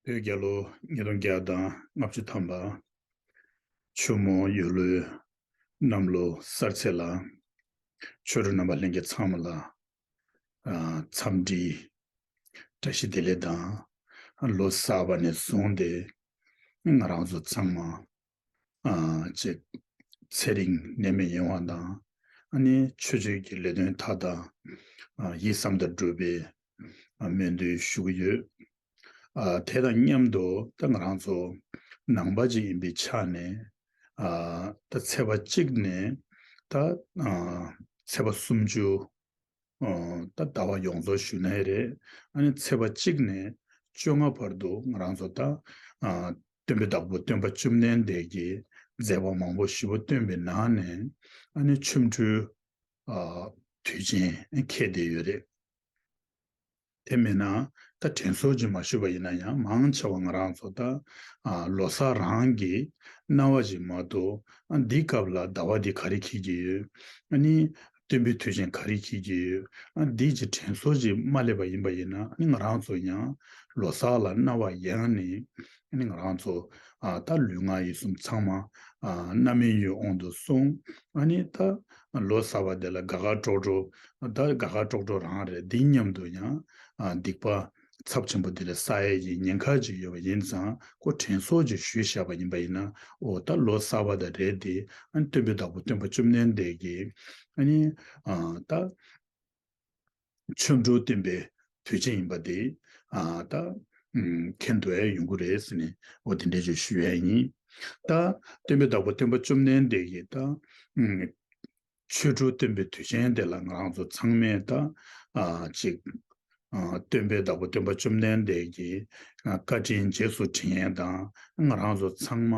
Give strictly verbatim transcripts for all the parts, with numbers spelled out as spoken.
བོད་རྒྱལ་ལོ་ཉིས་སྟོང་བརྒྱ་དང་ལྔ་བཅུ་ཐམ་པ། ཆུ་མོ་ཡོས་ལོའི་གནམ་ལོ་གསར་ཚེས་ལ། ཆོས་གྲོགས་རྣམ་པ་ལྷན་རྒྱས་ཚང་མ་ལ། ཨ། འཚམས་འདྲི། བཀྲ་ཤིས་བདེ་ལེགས་དང་། ལོ་གསར་པ་ནས་བཟུང་སྟེ། ང་རང་ཚོ་ཚང་མ། ཨ། ཅིག་ཚེ་རིང་ནད་མེད་ཡོང་བ་དང་། ཨ་ནི་ཆོས་ཕྱོགས་ཀྱི་ལས་དོན་མཐའ་དག་ཨ། ཡིད་བསམ་དང་འགྲུབ་པའི། ཨ། སྨོན་འདུན་ཞུ་གི་ཡོད། ཨ། དེ་དང་མཉམ་དུ་ད་ང་རང་ཚོ་ནང་པ་ཅིག་ཡིན་པའི་ཆ་ནས། ཨ། ད་ཚེས་པ་གཅིག་ནས་ད། ཨ། ཚེས་པ་སུམ་ཅུ། ཨ། ད་ཟླ་བ་ཡོངས་རྫོགས་ཞུ་ན་ཡང་རེད། ཨ་ནི་ཚེས་པ་གཅིག་ནས་བཅོ་ལྔ་བར་དུ་ང་རང་ཚོ་ད། ཨ། སྟོན་པའི་བདག་པོ་སྟོན་པ་བཅོམ་ལྡན་འདས་ཀྱི་མཛད་པ་མང་པོ་ཞིབ་པོ་སྟོན་པའི་ནང་ནས། ཨ་ནི་ཆོ་འཕྲུལ། ཨ། དུས་ཆེན་འཁེལ་བསྡད་ཡོད་རེད། དེ་མིན་ན་ད་དྲན་གསོ་ཅིག་མ་ཞུས་པ་ཡིན་ན་ཡང་མང་ཆེ་བ་ང་རང་ཚོ་ད། ཨ། ལོ་གསར་རང་གི་སྣང་བ་ཞིག་མ་གཏོགས། ཨ། འདི་སྐབས་ལ་ཟླ་བ་འདི་ག་རེ་འཁེལ་གྱི་ཡོད། ཨ་ནི་སྟོན་པའི་དུས་ཆེན་ག་རེ་འཁེལ་གྱི་ཡོད། ཨ། འདི་ཅིག་དྲན་གསོ་ཅིག་མ་སླེབས་པ་ཡིན་པ་ཡིན་ན། ཨ་ནི་ང་རང་ཚོ་ཡང་ལོ་གསར་ལ་རྣ་བ་ཡངས་ནས། ཨ་ནི་ང་རང་ཚོ། ཨ། ད་ལུས་ངག་ཡིད་གསུམ་ཚང་མ། ཨ། རྣམ་སྨིན་གྱི་དབང་དུ་སོང་། ཨ་ནི་ད་ལོ་གསར་པ་དེ་ལ་དགའ་དགའ་སྤྲོ་སྤྲོ། ད་དགའ་དགའ་སྤྲོ་སྤྲོ་རང་རེད། འདི་མཉམ་དུ་ཡང་། ཨ། སྡིག་པ་ཚབས་ཆེན་པོ་དེ་ལས་བསགས་ཡས་ཀྱི་ཉེན་ཁ་ཅིག་ཡོད་པ་ཡིན་ཙང་། ཁོ་དྲན་གསོ་ཅིག་ཞུས་བཞག་པ་ཡིན་པ་ཡིན་ན། འོ་ད་ལོ་གསར་པ་དེ་རེད་དེ། ཨ་ནི་སྟོན་པའི་བདག་པོ་སྟོན་པ་བཅོམ་ལྡན་འདས་ཀྱིས། ཨ་ནི། ཨ། ད། ཆོ་འཕྲུལ་སྟོན་པའི་དུས་ཆེན་ཡིན་པ་དེ། ཨ། ད། ཨུམ། མཁྱེན་ཐུབ་ཡ་ཡོང་གི་རེད་ཟེར་ནས། འོ་དེ་འདྲ་ཅིག་ཞུ་ཡ་ཡིན། ད་སྟོན་པའི་བདག་པོ་སྟོན་པ་བཅོམ་ལྡན་འདས་ཀྱིས་ད། ཨུམ། ཆོ་འཕྲུལ་སྟོན་པའི་དུས་ཆེན་དེ་ལ་ང་རང་ཚོ་ཚང་མས་ད། ཨ། ཅིག་ཨ། སྟོན་པའི་བདག་པོ་སྟོན་པ་བཅོམ་ལྡན་འདས་ཀྱི། ཨ། བཀའ་དྲིན་རྗེས་སུ་དྲན་ཡས་དང་། ང་རང་ཚོ་ཚང་མ།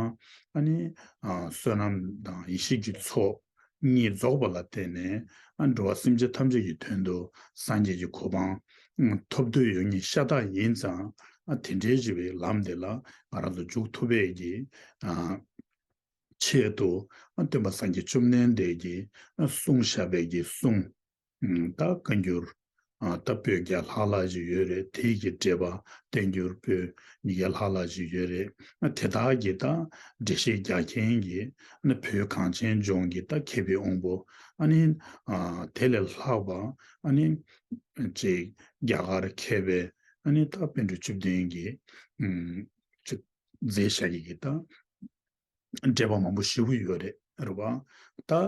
ཨ་ནི། ཨ། བསོད་ནམས་དང་ཡེ་ཤེས་ཀྱི་ཚོགས་གཉིས་རྫོགས་པ་ལ་བརྟེན་ནས། ཨ། འགྲོ་བ་སེམས་ཅན་ཐམས་ཅད་ཀྱི་དོན་དུ་སངས་རྒྱས་ཀྱི་གོ་འཕང་ཐོབ་འདོད་ཡོད་མཁན་ཤ་སྟག་ཡིན་ཙང་། ཨ། དེ་འདྲའི་ཅིག་པའི་ལམ་དེ་ལ་ང་རང་ཚོ་འཇུག་ཐུབ་པའི་གི། ཨ། ཆེད་དུ། ཨ། སྟོན་པ་སངས་རྒྱས་བཅོམ་ལྡན་འདས་ཀྱིས། ཨ། གསུངས་བཞག་པའི་གི་གསུང་། ཨ། ད་བཀའ་འགྱུར། ཨ། ད་པོད་བརྒྱ་ལྷག་ལྷག་ཅིག་ཡོད་རེད། དེ་གི་འགྲེལ་པ་བསྟན་འགྱུར་པོད་ཉིས་བརྒྱ་ལྷག་ལྷག་ཅིག་ཡོད་རེད། ཨ། དེ་དག་གི་ད་འགྲེལ་བཤད་རྒྱག་མཁན་གྱི། ཨ་ནི་བོད་གངས་ཅན་ལྗོངས་ཀྱི་ད་མཁས་པའི་དབང་པོ། ཨ་ནི། ཨ། དེ་ལས་ལྷག་པ། ཨ་ནི་ཅིག་རྒྱ་གར་མཁས་པའི། ཨ་ནི་ད་པཎ་གྲུབ་བཅུ་བདུན་གྱིས། ཨུམ། ཅིག་མཛད་བཞག་གི་གི་ད། འགྲེལ་པ་མང་པོ་ཞེ་པོ་ཡོད་རེད། རེད་པ། ད།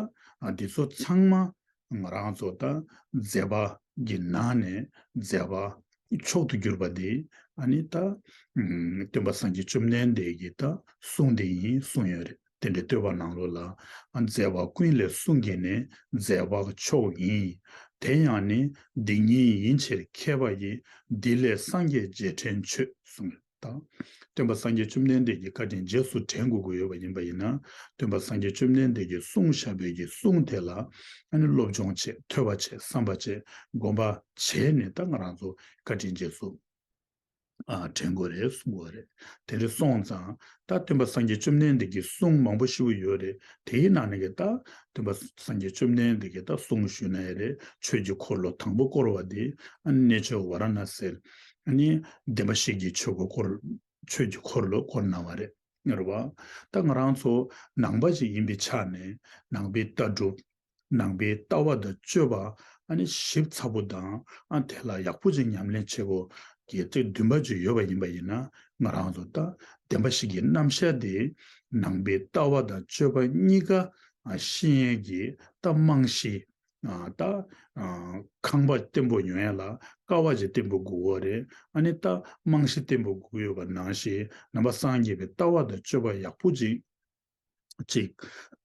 ཨ། འདི་ཚོ་ཚང་མ་ང་རང་ཚོ་ད་མཛད་པ་གི་ནང་ནས་མཛད་པ་མཆོག་ཏུ་གྱུར་པ་འདི། ཨ་ནི་ད། ཨུམ། སྟོན་པ་སངས་རྒྱས་བཅོམ་ལྡན་འདས་ཀྱི་ད་གསུང་འདི་ཡིན་གསུངས་ཡོད་རེད། དེ་འདྲའི་བསྟོད་པ་ནང་ལོགས་ལ། ཨ། མཛད་པ་ཀུན་ལས་གསུང་གི་ནི། མཛད་པ་མཆོག་ཡིན། དེ་ཡང་ནི་འདི་ཉིད་ཡིན་ཕྱིར་མཁས་པ་ཡིས། འདི་ལས་སངས་རྒྱས་རྗེས་དྲན་བྱོས་གསུངས། དང་། སྟོན་པ་སངས་རྒྱས་བཅོམ་ལྡན་འདས་ཀྱི་བཀའ་དྲིན་རྗེས་སུ་དྲན་དགོས་ཀྱི་ཡོད་པ་ཡིན་པ་ཡིན་ན། སྟོན་པ་སངས་རྒྱས་བཅོམ་ལྡན་འདས་ཀྱིས་གསུངས་བཞག་པའི་གི་གསུང་དེ་ལ། ཨ་ནི་སློབ་སྦྱོང་བྱེད། ཐོས་པ་བྱེད། བསམ་པ་བྱེད། སྒོམ་པ་བྱས་ནས་ད་ང་རང་ཚོ་བཀའ་དྲིན་རྗེས་སུ། ཨ། དྲན་དགོས་རེད་གསུང་གི་ཡོད་རེད། དེ་འདྲ་སོང་ཙང་ད་སྟོན་པ་སངས་རྒྱས་བཅོམ་ལྡན་འདས་ཀྱི་གསུང་མང་པོ་ཞེ་པོ་ཡོད་རེད། དེའི་ནང་ནས་ཀྱི་ད་སྟོན་པ་སངས་རྒྱས་བཅོམ་ལྡན་འདས་ཀྱི་ད་གསུང་ཞུས་ན་ཡང་རེད། ཆོས་ཀྱི་འཁོར་ལོ་དང་པོ་བསྐོར་བ་དེ། ཨ་ནི་གནས་མཆོག་ཝཱ་ར་ཎ་སིར། ཨ་ནི་བདེན་པ་བཞི་གི་ཆོས་འཁོར། ཆོས་ཀྱི་འཁོར་ལོ་བསྐོར་གནང་བ་རེད། རེད་པ། ད་ང་རང་ཚོ་ནང་པ་ཞིག་ཡིན་པའི་ཆ་ནས། ནང་པའི་ལྟ་གྲུབ། ནང་པའི་ལྟ་བ་དང་སྤྱོད་པ། ཨ་ནི་ཞིབ་ཚགས་པོ་དང་། ཨ། དེ་ལ་ཡག་པོ་ཅིག་ཉམས་ལེན་བྱེད་དགོས་ཀྱི་ཏིག་འདུན་པ་ཅིག་ཡོད་པ་ཡིན་པ་ཡིན་ན། ང་རང་ཚོ་ད་བདེན་པ་བཞི་གི་རྣམ་གཞག་དེ། ནང་པའི་ལྟ་བ་དང་སྤྱོད་པ་གཉིས་ཀ། ཨ། ཤེས་ཡས་ཀྱི་ད་རྨང་གཞི། ཨ། ད། ཨ། ཁང་པ་བརྟན་པོ་ཡོང་ཡ་ལ་ཀ་བ་ཅིག་བརྟན་པོ་དགོས་ཀྱི་ཡོད་རེད། ཨ་ནི་ད་རྨང་གཞི་བརྟན་པོ་དགོས་ཀྱི་ཡོད་པ་ནང་བཞིན། ནང་པ་སངས་རྒྱས་པའི་ལྟ་བ་དང་སྤྱོད་པ་ཡག་པོ་ཅིག་ཅིག་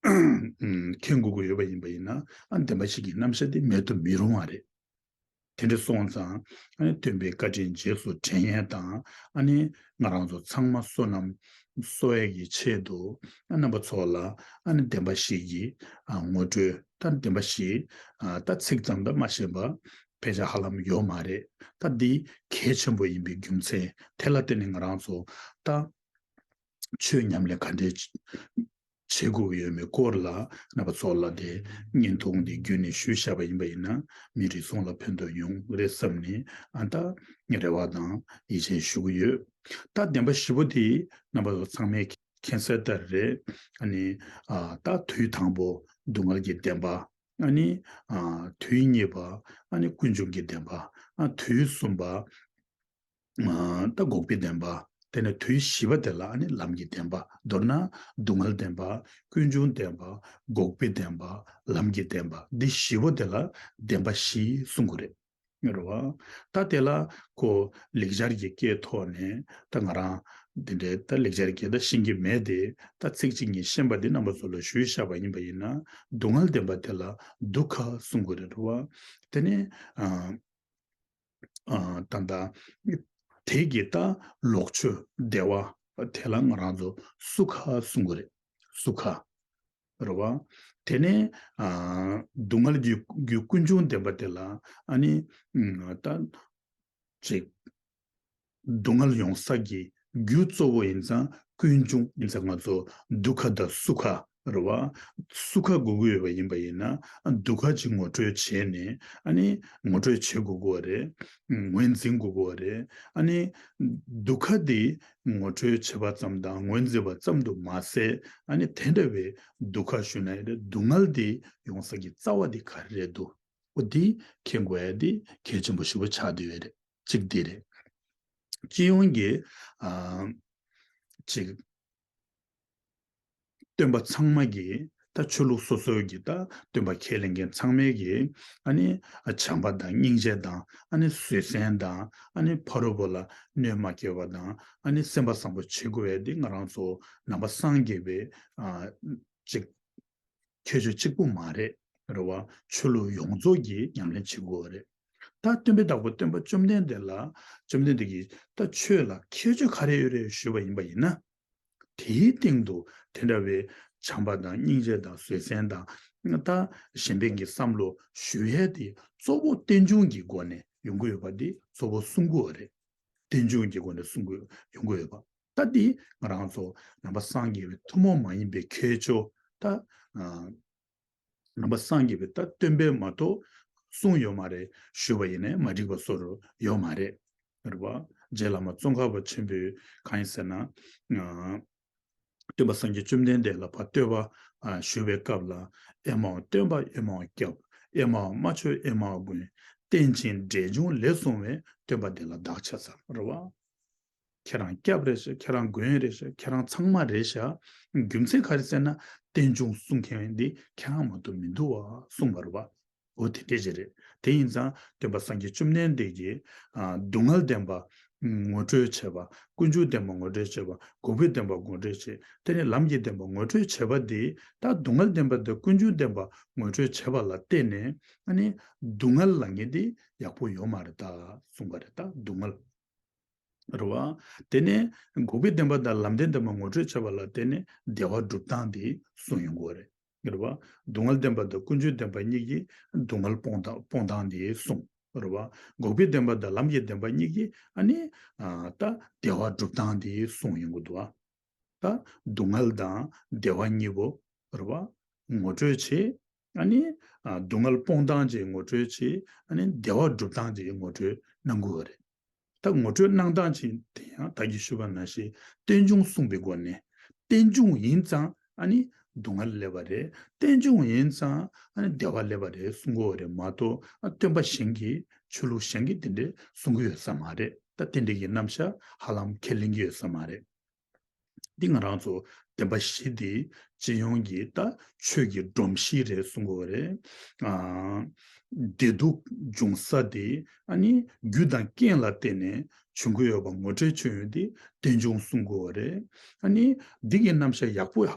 མཁྱེན་དགོས་ཀྱི་ཡོད་པ་ཡིན་པ་ཡིན་ན། ཨ། བདེན་པ་བཞི་གི་རྣམ་གཞག་དེ་མེད་དུ་མི་རུང་བ་རེད། དེ་འདྲ་སོང་ཙང་། ཨ་ནི་སྟོན་པའི་བཀའ་དྲིན་རྗེས་སུ་དྲན་ཡས་དང་། ཨ་ནི་ང་རང་ཚོ་ཚང་མ་བསོད་ནམས་གསོག་ཡས་ཀྱི་ཆེད་དུ། ཨ། རྣམ་པ་ཚོ་ལ། ཨ་ནི་བདེན་པ་བཞི་གི། ཨ། ངོ་སྤྲོད། ད་བདེན་པ་བཞི། ཨ། ད་ཚིག་ཙམ་དུ་མ་ཤེས་པ། ཕལ་ཆེར་ཧ་ལམ་ཡོད་མ་རེད། ད་འདི་གལ་ཆེན་པོ་ཡིན་པའི་རྒྱུ་མཚན་དེ་ལ་བརྟེན་ནས། ང་རང་ཚོ་ད་ཆོས་ཉམས་ལེན་ག་འདྲས་བྱེད་དགོས་ཀྱི་ཡོད་མེད་སྐོར་ལ། རྣམ་པ་ཚོ་ལ་དེ་བརྙན་ཐུང་འདི་བརྒྱུད་ནས་ཞུས་བཞག་པ་ཡིན་པ་ཡིན་ན། མི་རེ་ཟུང་ལ་ཕན་ཐོགས་ཡོང་རེད་བསམ་ནས། ཨ། ད་རེ་བ་དང་ཡིད་ཆེས་ཞུ་གི་ཡོད། ད་བདེན་པ་བཞི་པོ་དེ་རྣམ་པ་ཚོ་ཚང་མས་མཁྱེན་གསལ་ལྟར་རེད། ཨ་ནི་ཨ་ད་དུས་དང་པོ་སྡུག་བསྔལ་གྱི་བདེན་པ། ཨ་ནི་ཨ་དུས་གཉིས་པ། ཨ་ནི་ཀུན་འབྱུང་གི་བདེན་པ། ཨ་དུས་གསུམ་པ། ཨ་ད་འགོག་པའི་བདེན་པ། དེ་ནས་དུས་བཞི་པ་དེ་ལ་ཨ་ནི་ལམ་གྱི་བདེན་པ། མདོར་ན་སྡུག་བསྔལ་བདེན་པ། ཀུན་འབྱུང་བདེན་པ། འགོག་པའི་བདེན་པ། ལམ་གྱི་བདེན་པ། འདི་བཞི་པོ་དེ་ལ་བདེན་པ་བཞི་གསུང་གི་རེད། རེད་བ། ད་དེ་ལ་ཁོ་ལེགས་སྦྱར་གྱི་སྐད་ཐོག་ནས་ད་ང་རང་འདི་འདྲའི་ད་ལེགས་སྦྱར་གྱི་ད་ཤེས་ཀྱི་མེད་དེ། ད་ཚིག་གཅིག་གཉིས་ཤེས་པ་འདི་རྣམ་པ་ཚོ་ལ་ཞུས་བཞག་པ་ཡིན་པ་ཡིན་ན། སྡུག་བསྔལ་བདེན་པ་དེ་ལ་དུ་ཁ་གསུང་གི་རེད། རེད་བ། དེ་ནས་ཨ། ཨ་ད་ལྟ་དེ་གི་ད་ལོག་ཆོས་བདེ་བ་དེ་ལ་ང་རང་ཚོ་སུ་ཁ་གསུང་གི་རེད། སུ་ཁ། རེད་བ། དེ་ནས་ཨ་སྡུག་བསྔལ་གྱི་རྒྱུ་ཀུན་འབྱུང་བདེན་པ་དེ་ལ་ཨ་ནི་ཨ་ད་ཅིག་སྡུག་བསྔལ་ཡོང་ས་ཀྱི་རྒྱུ་གཙོ་བོ་ཡིན་ཙང་ཀུན་འབྱུང་ཡིན་ཙང་ང་ཚོ་དུ་ཁ་དང་སུ་ཁ། རེད་བ། སུ་ཁ་དགོས་ཀྱི་ཡོད་པ་ཡིན་པ་ཡིན་ན། ཨ་དུ་ཁ་ཅིག་ངོ་སྤྲོད་བྱས་ནས། ཨ་ནི་ངོ་སྤྲོད་བྱེད་དགོས་ཀྱི་ཡོད་རེད། ངོས་འཛིན་དགོས་ཀྱི་ཡོད་རེད། ཨ་ནི་དུ་ཁ་དེ་ངོ་སྤྲོད་བྱེད་པ་ཙམ་དང་ངོས་འཛིན་པ་ཙམ་དུ་མ་ཟད། ཨ་ནི་དེ་འདྲ་བའི་དུ་ཁ་ཞུ་ན་ཡང་རེད། སྡུག་བསྔལ་དེ་ཡོང་ས་ཀྱི་རྩ་བ་དེ་ག་རེ་རེད་འདུག་འོ་དེ་མཁྱེན་དགོས་ཡ་དེ་གལ་ཆེན་པོ་ཞེ་པོ་ཆགས་བསྡད་ཡོད་རེད། གཅིག་དེ་རེད། སྤྱི་ཡོངས་ཀྱི་ཨ་ཅིག་སྟོན་པ་ཚང་མ་གིས་ད་ཆོས་ལུགས་སོ་སོའི་གི་ད་སྟོན་པ་ཁས་ལེན་མཁན་ཚང་མས་གི་ཨ་ནི་ཨ་བྱམས་པ་དང་སྙིང་རྗེ་དང་། ཨ་ནི་བཟོད་བསྲན་དང་། ཨ་ནི་ཕ་རོལ་པོ་ལ་གནོད་མ་སྐྱེལ་བ་དང་། ཨ་ནི་སེམས་པ་བཟང་པོ་བྱེད་དགོས་པའི་འདི་ང་རང་ཚོ་ནང་པ་སངས་རྒྱས་པའི་ཨ་ཅིག་ཁྱད་ཆོས་གཅིག་པུ་མ་རེད། རེད་བ། ཆོས་ལུགས་ཡོངས་རྫོགས་ཀྱིས་ཉམས་ལེན་བྱེད་དགོས་པ་རེད། ད་སྟོན་པའི་བདག་པོ་སྟོན་པ་བཅོམ་ལྡན་འདས་ལ། བཅོམ་ལྡན་འདས་ཀྱིས་ད་ཆོས་ལ་ཁྱད་ཆོས་ག་རེ་ཡོད་རེད་ཞུས་པ་ཡིན་པ་ཡིན་ན། དེའི་སྟེང་དུ་དེ་འདྲ་བའི་བྱམས་པ་དང་སྙིང་རྗེ་དང་བཟོད་བསྲན་དང་། ད་གཞན་ཕན་གྱི་བསམ་བློ་ཞུ་ཡས་དེ་གཙོ་བོ་རྟེན་འབྱུང་གི་སྒོ་ནས་ཡོང་གི་ཡོད་པ་འདི་གཙོ་བོ་གསུང་གི་ཡོད་རེད། རྟེན་འབྱུང་གི་སྒོ་ནས་གསུང་གི་ཡོང་གི་ཡོད་པ། ད་འདི་ང་རང་ཚོ་ནང་པ་སངས་རྒྱས་པའི་ཐུན་མོང་མ་ཡིན་པའི་ཁྱད་ཆོས་ད། ཨ། ནང་པ་སངས་རྒྱས་པའི་ད་སྟོན་པས་མ་གཏོགས་གསུངས་ཡོད་མ་རེད། ཞུས་པ་ཡིན་ནའི་མ་འགྲིག་པ་བཟོ་འདྲ་ཡོད་མ་རེད། རེད་བ། རྗེ་བླ་མ་ཙོང་ཁ་པ་ཆེན་པོས་གང་ཡིན་ཟེར་ན། ཨ། སྟོན་པ་སངས་རྒྱས་བཅོམ་ལྡན་འདས་ལ་ཕར་བསྟོད་པ་ཨ་ཞུ་བའི་སྐབས་ལ། ཨེ་མའོ་སྟོན་པ་ཨེ་མའོ་སྐྱབས། ཨེ་མའོ་མ་ཆོས་ཨེ་མའོ་མགོན། རྟེན་ཅིང་འབྲེལ་འབྱུང་ལེགས་གསུངས་པའི། སྟོན་པ་འདི་ལ་བདག་ཕྱག་འཚལ། རེད་བ། ཁྱེད་རང་སྐྱབས་རེད་ཤག་ཁྱེད་རང་མགོན་རེད་ཤག་ཁྱེད་རང་ཚང་མ་རེད་ཤག་རྒྱུ་མཚན་ག་རེ་ཟེར་ན། རྟེན་འབྱུང་གསུང་མཁན་འདི་ཁྱེད་རང་མ་གཏོགས་མི་འདུག་བ་གསུངས་པ་རེད་བ། འོ་དེ་འདྲས་ཅིག་རེད། དེ་ཡིན་ཙང་སྟོན་པ་སངས་རྒྱས་བཅོམ་ལྡན་འདས་ཀྱིས་ཨ་སྡུག་བསྔལ་བདེན་པ་ངོ་སྤྲོད་བྱས་པ། ཀུན་འབྱུང་བདེན་པ་ངོ་སྤྲོད་བྱས་པ། འགོག་པའི་བདེན་པ་ངོ་སྤྲོད་བྱས། དེ་ནས་ལམ་གྱི་བདེན་པ་ངོ་སྤྲོད་བྱས་པ་འདི། ད་སྡུག་བསྔལ་བདེན་པ་དང་ཀུན་འབྱུང་བདེན་པ་ངོ་སྤྲོད་བྱས་པ་ལ་བརྟེན་ནས། ཨ་ནི་སྡུག་བསྔལ་ལ་ངེས་ཏེ་ཡག་པོ་ཡོད་མ་རེད་ད་གསུངས་པ་རེད། ད་སྡུག་བསྔལ། རེད་བ། དེ་ནས་འགོག་པའི་བདེན་པ་དང་ལམ་བདེན་བདེན་པ་ངོ་སྤྲོད་བྱས་པ་ལ་བརྟེན་ནས་བདེ་བ་སྒྲུབ་སྟངས་དེ་གསུངས་ཡོང་གི་རེད། རེད་བ། སྡུག་བསྔལ་བདེན་པ་དང་ཀུན་འབྱུང་བདེན་པ་གཉིས་ཀྱིས་སྡུག་བསྔལ་སྤོང་སྟངས་སྤོང་སྟངས་དེ་གསུངས། རེད་བ། འགོག་པའི་བདེན་པ་དང་ལམ་གྱི་བདེན་པ་གཉིས་ཀྱིས་ཨ་ནི་ཨ་ད་བདེ་བ་སྒྲུབ་སྟངས་དེ་གསུངས་ཡོང་གི་འདུག་བ། ད་སྡུག་བསྔལ་དང་བདེ་བ་གཉིས་པོ། རེད་བ། ངོ་སྤྲོད་བྱེད། ཨ་ནི་ཨ་སྡུག་བསྔལ་སྤོང་སྟངས་ཀྱི་ངོ་སྤྲོད་བྱེད། ཨ་ནི་བདེ་བ་སྒྲུབ་སྟངས་ཀྱི་ངོ་སྤྲོད་གནང་དགོས་པ་རེད། ད་ངོ་སྤྲོད་གནང་སྟངས་ཀྱི་དེ་ཡང་ད་གིན་ཞུས་པ་ནང་བཞིན་རྟེན་འབྱུང་གསུངས་པའི་སྒོ་ནས། རྟེན་འབྱུང་ཡིན་ཙང་ཨ་ནི་སྡུག་བསྔལ་སླེབས་པ་རེད། རྟེན་འབྱུང་ཡིན་ཙང་ཨ་ནི་བདེ་བ་སླེབས་པ་རེད་གསུང་གི་ཡོད་རེད་མ་གཏོགས། ཨ་སྟོན་པ་གཞན་གྱིས་ཆོས་ལུགས་གཞན་གྱིས་དེ་འདྲས་གསུང་གི་ཡོད་ས་མ་རེད། ད་དེ་འདྲས་ཀྱི་རྣམ་གཞག་ཧ་ལམ་ཁས་ལེན་གྱི་ཡོད་ས་མ་རེད། འདི་ང་རང་ཚོ་བདེན་པ་བཞི་འདི་སྤྱི་ཡོངས་ཀྱི་ད་ཆོས་ཀྱི་སྒྲོམ་གཞི་རེད་གསུང་གི་ཡོད་རེད། ཨ་བདེ་སྡུག་འབྱུང་ས་དེ་ཨ་ནི་རྒྱུ་དང་རྐྱེན་ལ་བརྟེན་ནས་བྱུང་གི་ཡོད་པ་ངོ་སྤྲོད་བྱུང་ཡོད་དེ་རྟེན་འབྱུང་གསུང་གི་ཡོད་རེད། ཨ་ནི་འདི་གི་རྣམ་གཞག་ཡག་པོ་ཧ་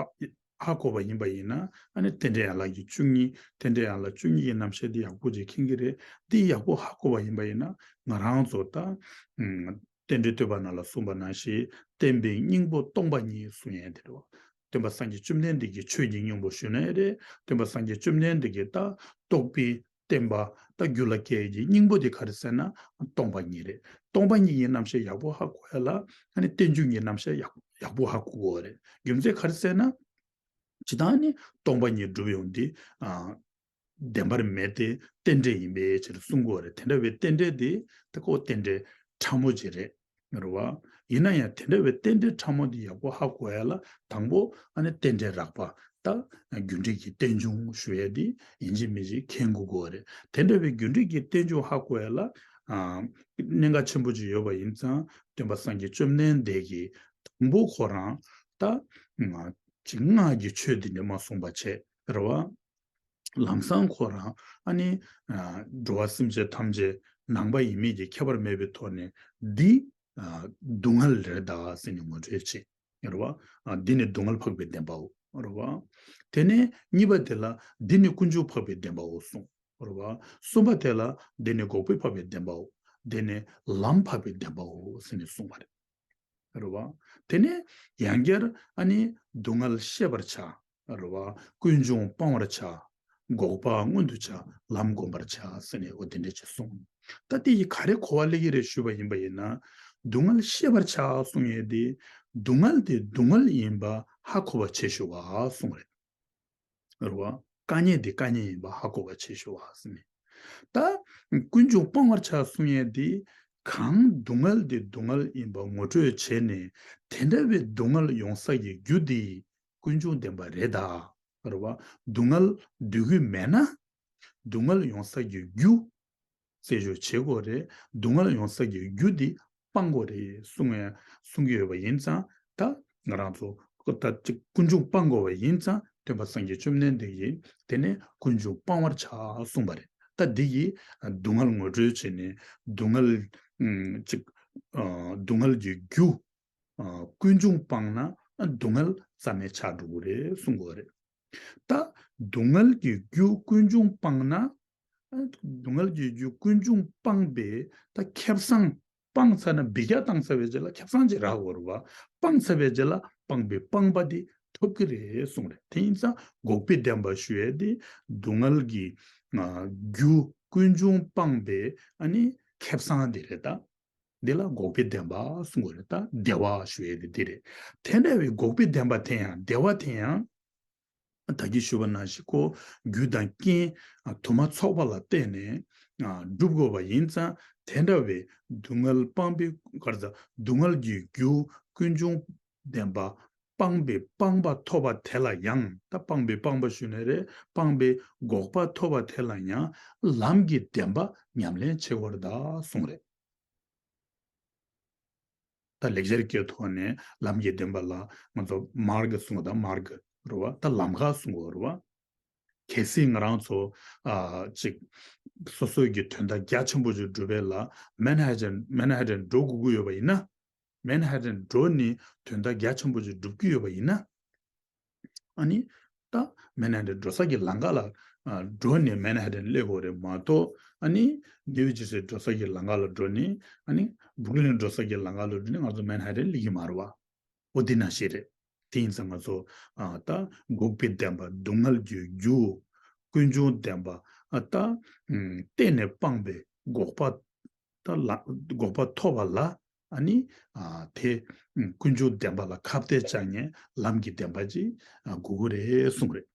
ཧ་གོ་བ་ཡིན་པ་ཡིན་ན། ཨ་ནི་རྟེན་འབྲེལ་ཡན་ལག་གི་བཅུ་གཉིས། རྟེན་འབྲེལ་ཡན་ལག་བཅུ་གཉིས་ཀྱི་རྣམ་གཞག་འདི་ཡག་པོ་ཅིག་མཁྱེན་གྱི་རེད། འདི་ཡག་པོ་ཧ་གོ་བ་ཡིན་པ་ཡིན་ན་ང་རང་ཚོ་ད་ཨ་རྟེན་འབྲེལ་བསྟོད་པ་ནང་ལ་གསུངས་པ་ནང་བཞིན་བསྟན་པའི་སྙིང་པོ་སྟོང་པ་ཉིད་གསུང་ཡས་དེ་རེད་བ། སྟོན་པ་སངས་རྒྱས་བཅོམ་ལྡན་འདས་ཀྱི་ཆོས་ཀྱི་སྙིང་པོ་ཞུས་ན་ཡང་རེད། སྟོན་པ་སངས་རྒྱས་བཅོམ་ལྡན་འདས་ཀྱི་ད་རྟོགས་པའི་བསྟན་པ་ད་རྒྱུད་ལ་སྐྱེ་ཡས་ཀྱི་སྙིང་པོ་དེ་ག་རེ་ཟེར་ན་སྟོང་པ་ཉིད་རེད། སྟོང་པ་ཉིད་ཀྱི་རྣམ་གཞག་ཡག་པོ་ཧ་གོ་ཡ་ལ་ཨ་ནི་རྟེན་འབྱུང་གི་རྣམ་གཞག་ཡག་ཡག་པོ་ཧ་གོ་དགོས་རེད། རྒྱུ་མཚན་ག་རེ་ཟེར་ན། ཇི་ལྟར་ནི་སྟོང་པ་ཉིད་སྒྲུབ་ཡོང་འདི་ཨ་བདེན་པར་མེད་དེ་རྟེན་འབྲེལ་ཡིན་པའི་ཕྱིར་གསུང་གི་ཡོད་རེད། དེ་འདྲ་བའི་རྟེན་འབྲེལ་དེ་ད་ཁོ་རྟེན་འབྲེལ་ཕྲ་མོ་ཅིག་རེད། རེད་བ། ཡིན་ན་ཡང་དེ་འདྲ་བའི་རྟེན་འབྲེལ་ཕྲ་མོ་འདི་ཡག་པོ་ཧ་གོ་ཡ་ལ་དང་པོ་ཨ་ནི་རྟེན་འབྲེལ་རགས་པ། ད་རྒྱུ་འབྲས་ཀྱི་རྟེན་འབྱུང་ཞུ་ཡ་འདི་ཡིན་གཅིག་མིན་གཅིག་མཁྱེན་དགོས་ཀྱི་ཡོད་རེད། དེ་འདྲ་བའི་རྒྱུ་འབྲས་ཀྱི་རྟེན་འབྱུང་ཧ་གོ་ཡ་ལ་ཨ་གནད་འགག་ཆེན་པོ་ཅིག་ཡོད་པ་ཡིན་ཙང་སྟོན་པ་སངས་རྒྱས་བཅོམ་ལྡན་འདས་ཀྱིས་དང་པོ་ཁོ་རང་ད་ཅིག་སྔགས་ཀྱི་ཆོས་འདི་འདྲ་མ་གསུངས་པ་བྱས་རེད་བ། ལམ་སང་ཁོ་རང་ཨ་ནི་ཨ་འགྲོ་བ་སེམས་ཅན་ཐམས་ཅད་ནང་པ་ཡིན་མིན་གྱི་ཁྱད་པར་མེད་པའི་ཐོག་ནས་འདི་ཨ་སྡུག་བསྔལ་རེད་ད་ཟེར་ནས་ངོ་སྤྲོད་བྱེད། རེད་བ། ཨ་འདི་ནི་སྡུག་བསྔལ་འཕགས་པའི་བདེན་པའོ། རེད་བ། དེ་ནས་གཉིས་པ་དེ་ལ་འདི་ནི་ཀུན་འབྱུང་འཕགས་པའི་བདེན་པའོ་གསུངས། རེད་བ། གསུམ་པ་དེ་ལ་འདི་ནི་འགོག་པའི་འཕགས་པའི་བདེན་པའོ། འདི་ནི་ལམ་འཕགས་པའི་བདེན་པའོ་ཟེར་ནས་གསུངས་པ་རེད། རེད་བ། དེ་ནས་ཡང་བསྐྱར་ཨ་ནི་སྡུག་བསྔལ་ཤེས་པར་བྱ། རེད་བ། ཀུན་འབྱུང་སྤང་བར་བྱ། འགོག་པ་མངོན་དུ་བྱ། ལམ་བསྒོམ་པར་བྱ་ཟེར་ནས་འོ་དེ་འདྲ་ཅིག་གསུངས། ད་དེ་ཡིས་ག་རེ་གོ་བ་སླེབས་ཀྱི་རེད་ཞུས་པ་ཡིན་པ་ཡིན་ན། སྡུག་བསྔལ་ཤེས་པར་བྱ་གསུངས་ཡས་དེ། སྡུག་བསྔལ་དེ་སྡུག་བསྔལ་ཡིན་པ་ཧ་གོ་བ་བྱེད་ཞུ་བ་གསུངས་རེད། རེད་བ། དཀའ་ངལ་དེ་དཀའ་ངལ་ཡིན་པ་ཧ་གོ་བ་བྱེད་ཞུ་བ་ཟེར་ནས། ད་ཀུན་འབྱུང་སྤང་བར་བྱ་གསུངས་ཡས་དེ། གང་སྡུག་བསྔལ་དེ་སྡུག་བསྔལ་ཡིན་པ་ངོ་སྤྲོད་བྱས་ནས་དེ་འདྲ་བའི་སྡུག་བསྔལ་ཡོང་ས་ཀྱི་རྒྱུ་དེ་ཀུན་འབྱུང་བདེན་པ་རེད་ད། རེད་བ། སྡུག་བསྔལ་འདོད་ཀྱི་མེད་ན། སྡུག་བསྔལ་ཡོང་ས་ཀྱི་རྒྱུ། རྩད་གཅོད་བྱེད་དགོས་རེད། སྡུག་བསྔལ་ཡོང་ས་ཀྱི་རྒྱུ་འདི་སྤང་དགོས་རེད་གསུང་ཡ་གསུང་གི་ཡོད་པ་ཡིན་ཙང་། ད་ང་རང་ཚོ་ད་ཅིག་ཀུན་འབྱུང་སྤང་དགོས་པ་ཡིན་ཙང་སྟོན་པ་སངས་རྒྱས་བཅོམ་ལྡན་འདས་ཀྱིས་དེ་ནས་ཀུན་འབྱུང་སྤང་བར་བྱ་གསུངས་པ་རེད། ད་འདི་ཡིས་སྡུག་བསྔལ་ངོ་སྤྲོད་བྱས་ནས་སྡུག་བསྔལ་ཨམ་ཅིག་ཨ་སྡུག་བསྔལ་གྱི་རྒྱུ། ཨ་ཀུན་འབྱུང་སྤངས་ན་སྡུག་བསྔལ་རྩ་མེད་ཆགས་འགྲོ་གི་རེད་གསུང་གི་ཡོད་རེད། ད་སྡུག་བསྔལ་གྱི་རྒྱུ་ཀུན་འབྱུང་སྤངས་ན། ཨ་སྡུག་བསྔལ་གྱི་རྒྱུ་ཀུན་འབྱུང་སྤངས་པའི་ད་ཁེ་བཟང་སྤངས་ཚར་ན་འབུད་རྒྱག་བཏང་ཚར་བའི་རྗེས་ལ་ཁེ་བཟང་ཅིག་རག་དགོས་རེད་བ། སྤངས་ཚར་བའི་རྗེས་ལ་སྤངས་པའི་སྤངས་པ་དེ་ཐོབ་ཀྱི་རེད་གསུངས་རེད། དེ་ཡིན་ཙང་འགོག་པའི་བདེན་པ་ཞུ་ཡས་དེ་སྡུག་བསྔལ་གྱི་ཨ་རྒྱུ་ཀུན་འབྱུང་སྤངས་པའི་ཨ་ནི་ཁེ་བཟང་དེ་རེད་ད། འདི་ལ་འགོག་པའི་བདེན་པ་གསུང་གི་རེད། ད་བདེ་བ་ཞུ་ཡས་དེ་འདི་རེད། དེ་འདྲ་བའི་འགོག་པའི་བདེན་པ་དེ་ཡང་བདེ་བ་དེ་ཡང་། ད་གིན་ཞུས་པ་ནང་བཞིན་ཁོ་རྒྱུ་དང་རྐྱེན་དུ་མ་ཚོགས་པ་ལ་བརྟེན་ནས་སྒྲུབ་དགོས་པ་ཡིན་ཙང་། དེ་འདྲ་བའི་སྡུག་བསྔལ་སྤངས་པའི་ག་རེ་ཟ། སྡུག་བསྔལ་གྱི་རྒྱུ་ཀུན་འབྱུང་བདེན་པ་སྤངས་པའི་སྤངས་པ་ཐོབ་པ་དེ་ལ་ཡང་། ད་སྤངས་པའི་སྤངས་པ་ཞུས་ནི་རེད། སྤངས་པའི་འགོག་པ་ཐོབ་པ་དེ་ལ་ཡང་ལམ་གྱི་བདེན་པ་ཉམས་ལེན་བྱེད་དགོས་རེད་ད་གསུངས་རེད། ད་ལེགས་སྦྱར་གྱི་ཐོག་ནས་ལམ་གྱི་བདེན་པ་ལ་ང་ཚོ་མཱར་ག་གསུང་གི་ད། མཱར་ག་རེད་བ། ད་ལམ་ཁ་གསུང་གི་རེད་བ། གལ་སྲིད་ང་རང་ཚོ་ཨ་ཅིག་སོ་སོའི་གི་དོན་དག་རྒྱ་ཆེན་པོ་ཅིག་སྒྲུབ་པའི་ལ་མན་ཧ་ཏན་མན་ཧ་ཏན་འགྲོ་དགོས་ཀྱི་ཡོད་པ་ཡིན་ན། མན་ཧ་ཏན་འགྲོ་ནས་དོན་དག་རྒྱ་ཆེན་པོ་ཅིག་སྒྲུབ་ཀྱི་ཡོད་པ་ཡིན་ན། ཨ་ནི། ད་མན་ཧ་ཏན་འགྲོ་ས་ཀྱི་ལམ་ཁ་ལ་ཨ་འགྲོ་ནས་མན་ཧ་ཏན་སླེབས་དགོས་རེད་མ་གཏོགས། ཨ་ནི་ནིའུ་ཇར་སི་འགྲོ་ས་ཀྱི་ལམ་ཁ་ལ་འགྲོ་ནས། ཨ་ནི་སྦུག་ལིན་འགྲོ་ས་ཀྱི་ལམ་ཁ་ལ་འགྲོ་ནས་ང་ཚོ་མན་ཧ་ཏན་སླེབས་ཀྱི་མ་རེད་བ། འོ་དེ་ནང་བཞིན་རེད། དེ་ཡིན་ཙང་ང་ཚོ་ཨ་ད་འགོག་པའི་བདེན་པ་སྡུག་བསྔལ་གྱི་རྒྱུ། ཀུན་འབྱུང་བདེན་པ་ཨ་ད་ཨམ་གཏན་ནས་སྤངས་པའི་འགོག་པ། ད་ལ་འགོག་པ་ཐོབ་པ་ལ་ཨ་ནི་ཨ་དེ་ཀུན་འབྱུང་བདེན་པ་ལ་ཁ་གཏད་བཅག་མཁན་ལམ་གྱི་བདེན་པ་ཅིག་ཨ་དགོས་ཀྱི་རེད་གསུངས་རེད།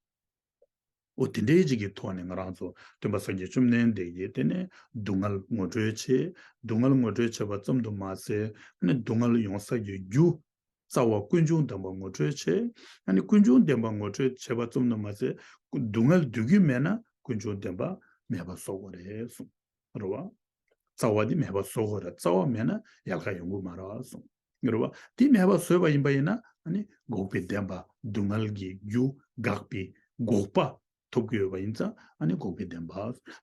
འོ་དེ་འདྲའི་ཅིག་གི་ཐོག་ནས་ང་རང་ཚོ་སྟོན་པ་སངས་རྒྱས་བཅོམ་ལྡན་འདས་ཀྱིས་དེ་ནས་སྡུག་བསྔལ་ངོ་སྤྲོད་བྱས། སྡུག་བསྔལ་ངོ་སྤྲོད་བྱས་པ་ཙམ་དུ་མ་ཟད། ཨ་ནི་སྡུག་བསྔལ་ཡོང་ས་ཀྱི་རྒྱུ། རྩ་བ་ཀུན་འབྱུང་བདེན་པ་ངོ་སྤྲོད་བྱས། ཨ་ནི་ཀུན་འབྱུང་བདེན་པ་ངོ་སྤྲོད་བྱས་པ་ཙམ་དུ་མ་ཟད། སྡུག་བསྔལ་འདོད་ཀྱི་མེད་ན་ཀུན་འབྱུང་བདེན་པ་མེད་པ་བཟོ་དགོས་རེད་གསུངས། རེད་བ། རྩ་བ་འདི་མེད་པ་བཟོ་དགོས་རེད། རྩ་བ་མེད་ན་ཡལ་ག་ཡོང་གི་མ་རེད་གསུངས། རེད་བ། འདི་མེད་པ་བཟོས་པ་ཡིན་པ་ཡིན་ན་ཨ་ནི་འགོག་པའི་བདེན་པ་སྡུག་བསྔལ་གྱི་རྒྱུ་འགག་པའི་འགོག་པ་ཐོབ་ཀྱི་ཡོད་པ་ཡིན་ཙང་། ཨ་ནི་འགོག་པའི་བདེན་པ།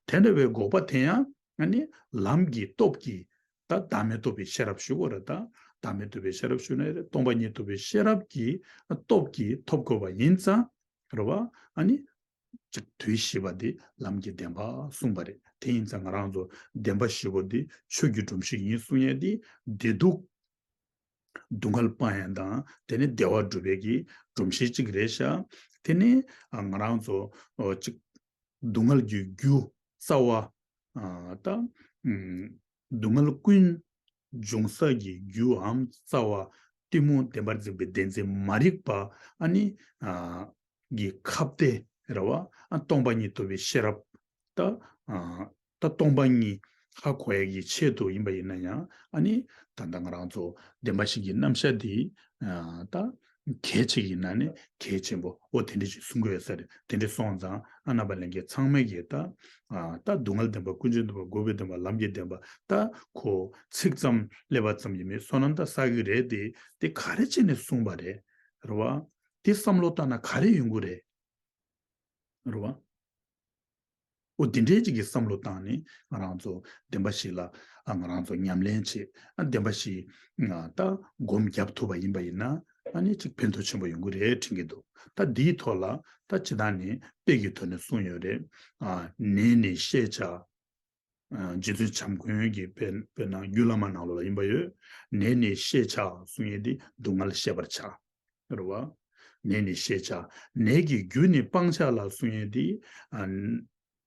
དེ་འདྲ་བའི་འགོག་པ་དེ་ཡང་ཨ་ནི་ལམ་གྱི་སྟོབས་ཀྱིས། ད་བདག་མེད་རྟོགས་པའི་ཤེས་རབ་ཞུ་དགོས་རེད། ད་བདག་མེད་རྟོགས་པའི་ཤེས་རབ་ཞུ་ན་རེད། སྟོང་པ་ཉིད་རྟོགས་པའི་ཤེས་རབ་ཀྱི་སྟོབས་ཀྱིས་ཐོབ་དགོས་པ་ཡིན་ཙང་། རེད་བ། ཨ་ནི། ཅིག་དུས་བཞི་པ་འདི་ལམ་གྱི་བདེན་པ་གསུངས་པ་རེད། དེ་ཡིན་ཙང་ང་རང་ཚོ་བདེན་པ་བཞི་པོ་འདི་ཆོས་ཀྱི་སྒྲོམ་གཞི་ཡིན་གསུང་ཡས་འདི་བདེ་སྡུག་སྡུག་བསྔལ་སྤང་ཡས་དང་། དེ་ནས་བདེ་བ་སྒྲུབ་པའི་གི་སྒྲོམ་གཞི་གཅིག་རེད་ཤག་དེ་ནས་ཨ་ང་རང་ཚོ་ཨོ་ཅིག་སྡུག་བསྔལ་གྱི་རྒྱུ་རྩ་བ་ཨ་ད་ཨུམ་སྡུག་བསྔལ་ཀུན་འབྱུང་ས་ཀྱི་རྒྱུའམ་རྩ་བ་གཏི་མུག་བདེན་པར་འཛིན་པའི་བདེན་འཛིན་མ་རིག་པ། ཨ་ནི་ཨ་གི་ཁ་གཏད་རེད་བ། ཨ་སྟོང་པ་ཉིད་རྟོགས་པའི་ཤེས་རབ། ད་ཨ་ད་སྟོང་པ་ཉིད་ ཧ་གོ་ཡ་གི་ཆེད་དུ་ཡིན་པ་ཡིན་ན་ཡང་། ཨ་ནི་ད་ལྟ་ང་རང་ཚོ་བདེན་པ་བཞི་གི་རྣམ་གཞག་འདི་ཨ་ད་གལ་ཆེ་གི་ནང་ནས་གལ་ཆེན་པོ་འོ་དེ་འདྲ་ཞིག་གསུང་གི་ཡོད་ས་རེད། དེ་འདྲ་སོང་ཙང་ཨ་རྣམ་པ་ལྷན་རྒྱས་ཚང་མས་ཀྱིས་ད་ཨ་ད་སྡུག་བསྔལ་བདེན་པ། ཀུན་འབྱུང་བདེན་པ། འགོག་པའི་བདེན་པ། ལམ་གྱི་བདེན་པ། ད་ཁོ་ཚིག་ཙམ་སླེབས་པ་ཙམ་གྱིས་མི་བསོད་ནམས་ད་བསགས་ཀྱི་རེད་དེ། དེ་ག་རེ་བྱས་ནས་གསུངས་པ་རེད། རེད་བ། དེ་བསམ་བློ་བཏང་ན་ག་རེ་ཡོང་གི་རེད། རེད་བ། འོ་དེ་འདྲའི་ཅིག་གི་བསམ་བློ་བཏང་ནས་ང་རང་ཚོ་བདེན་པ་བཞི་ལ་ཨ་ང་རང་ཚོ་ཉམས་ལེན་བྱེད། ཨ་བདེན་པ་བཞི་ཨ་ད་སྒོམ་རྒྱབ་ཐུབ་པ་ཡིན་པ་ཡིན་ན། ཨ་ནི་ཅིག་ཕན་ཐོགས་ཆེན་པོ་ཡོང་གི་རེད་དྲན་གྱི་འདུག་ད་འདིའི་ཐོག་ལ་ད་ཇི་ལྟར་ནས་དཔེ་གི་ཐོག་ནས་གསུངས་ཡོད་རེད། ཨ་ནད་ནི་ཤེས་བྱ། ཨ་རྗེ་བཙུན་བྱམས་མགོན་གྱི་དཔེ་དཔེར་ན་རྒྱུད་བླ་མ་ནང་ལོགས་ལ་ཡིན་པ་ཡོད། ནད་ནི་ཤེས་བྱ་གསུང་ཡས་འདི་སྡུག་བསྔལ་ཤེས་པར་བྱ། རེད་བ། ནད་ནི་ཤེས་བྱ། ནད་ཀྱི་རྒྱུ་ནི་སྤང་བྱ་ལ་གསུང་ཡས་འདི། ཨ་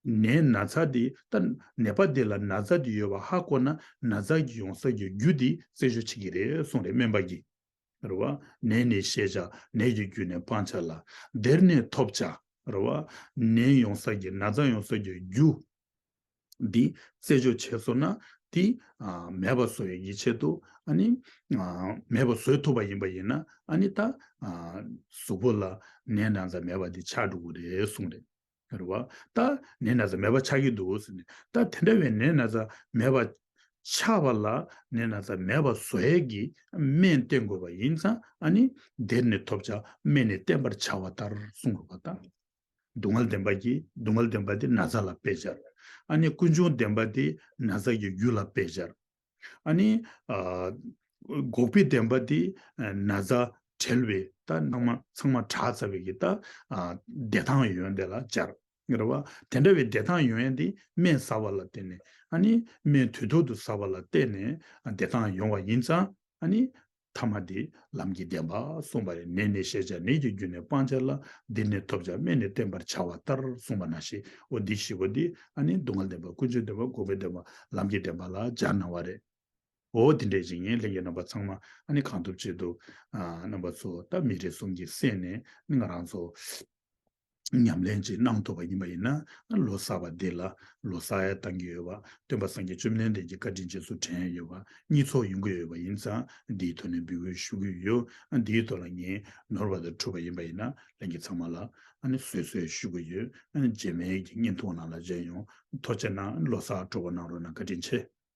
ནད་ན་ཚ་འདི་ད་ནད་པ་འདི་ལ་ན་ཚ་འདི་ཡོད་པ་ཧ་གོ་ན་ན་ཚ་གི་ཡོང་ས་ཀྱི་རྒྱུ་འདི་རྩད་གཅོད་བྱེད་ཀྱི་རེད་གསུངས་རེད་སྨན་པ་གིས། རེད་བ། ནད་ནི་ཤེས་བྱ། ནད་ཀྱི་རྒྱུ་ནི་སྤང་བྱ་ལ། བདེར་ནི་ཐོབ་བྱ། རེད་བ། ནད་ཡོང་ས་ཀྱི་ན་ཚ་ཡོང་ས་ཀྱི་རྒྱུ་འདི་རྩད་གཅོད་བྱས་སོང་ན་དེ་ཨ་མེད་པ་བཟོ་ཡས་ཀྱི་ཆེད་དུ། ཨ་ནི་ཨ་མེད་པ་བཟོ་ཐུབ་པ་ཡིན་པ་ཡིན་ན། ཨ་ནི་ད་ཨ་གཟུགས་པོ་ལ་ནད་ན་ཚ་མེད་པ་དེ་ཆགས་འགྲོ་གི་རེད་གསུངས་རེད། རེད་བ། ད་ནད་ན་ཚ་མེད་པ་ཆགས་ཀྱི་འདུག་ཟེར་ནས། ད་དེ་འདྲ་བའི་ནད་ན་ཚ་མེད་པ་ཆགས་པ་ལ་ནད་ན་ཚ་མེད་པ་བཟོ་ཡས་ཀྱི་སྨན་བསྟེན་དགོས་པ་ཡིན་ཙང་། ཨ་ནི་བདེར་ནི་ཐོབ་བྱ། སྨན་ནི་བསྟེན་པར་བྱ་བ་ལྟར་གསུངས་རེད་བ། ད་སྡུག་བསྔལ་བདེན་པ་གྱི་སྡུག་བསྔལ་བདེན་པ་དེ་ན་ཚ་ལ་དཔེ་སྦྱར། ཨ་ནི་ཀུན་འབྱུང་བདེན་པ་དེ་ན་ཚ་གི་རྒྱུ་ལ་དཔེ་སྦྱར། ཨ་ནི་ཨ་འགོག་པའི་བདེན་པ་དེ་ཨ་ན་ཚ་བྲལ་བའི་ད་ཚང་མ་ཚང་མ་དྲག་ཚར་བའི་གི་ད་ཨ་བདེ་ཐང་ཡོན་ཏན་ལ་སྦྱར། རེད་བ། དེ་འདྲ་བའི་བདེ་ཐང་ཡོང་ཡས་དེ་སྨན་ཟ་བ་ལ་བརྟེན་ནས། ཨ་ནི་སྨན་དུས་ཐོག་ཏུ་ཟ་བ་ལ་བརྟེན་ནས་བདེ་ཐང་ཡོང་བ་ཡིན་ཙང་། ཨ་ནི་ཐ་མ་དེ་ལམ་གྱི་བདེན་པ་གསུངས་པ་རེད། ནད་ནི་ཤེས་བྱ། ནད་ཀྱི་རྒྱུ་ནི་སྤང་བྱ་ལ། བདེར་ནི་ཐོབ་བྱ། སྨན་ནི་བསྟེན་པར་བྱ་བ་ལྟར་གསུངས་པ་ནང་བཞིན། འོ་འདི་བཞི་པོ་འདི་ཨ་ནི་སྡུག་བསྔལ་བདེན་པ། ཀུན་འབྱུང་བདེན་པ། འགོག་པའི་བདེན་པ། ལམ་གྱི་བདེན་པ་ལ་སྦྱར་གནང་བ་རེད། འོ་དེ་འདྲས་ཅིག་ཡིན། ལྷན་རྒྱས་རྣམ་པ་ཚང་མ་ཨ་ནི་གང་ཐུབ་ཅིག་ཏུ་ཨ་རྣམ་པ་ཚོ་ད་མི་རེ་ཟུང་གི་སེམས་ནས་ང་རང་ཚོ་ཉམས་ལེན་ཅིག་གནང་ཐུབ་པ་ཡིན་པ་ཡིན་ན། ལོ་གསར་པ་འདི་ལ་ལོ་གསར་ཡ་བཏང་གི་ཡོད་པ། སྟོན་པ་སངས་རྒྱས་བཅོམ་ལྡན་འདས་ཀྱི་བཀའ་དྲིན་རྗེས་སུ་དྲན་ཡོད་པ། གཉིས་ཚོགས་ཡོང་གི་ཡོད་པ་ཡིན་ཙང་། འདིའི་ཐོག་ནས་འབོད་སྐུལ་ཞུ་གི་ཡོད། འདིའི་ཐོག་ལ་ངས་ནོར་བ་དང་འཁྲུལ་པ་ཡིན་པ་ཡིན་ན་ལྷན་རྒྱས་ཚང་མ་ལ་ཨ་ནི་བཟོད་གསོལ་ཞུ་གི་ཡོད། ཨ་ནི་རྗེས་མའི་གི་བརྙན་ཐུང་ནང་ལ་མཇལ་ཡོང་། ཐུགས་རྗེ་གནང་། ལོ་གསར་སྤྲོ་པོ་གནང་རོགས་གནང་། བཀའ་དྲིན་ཆེ།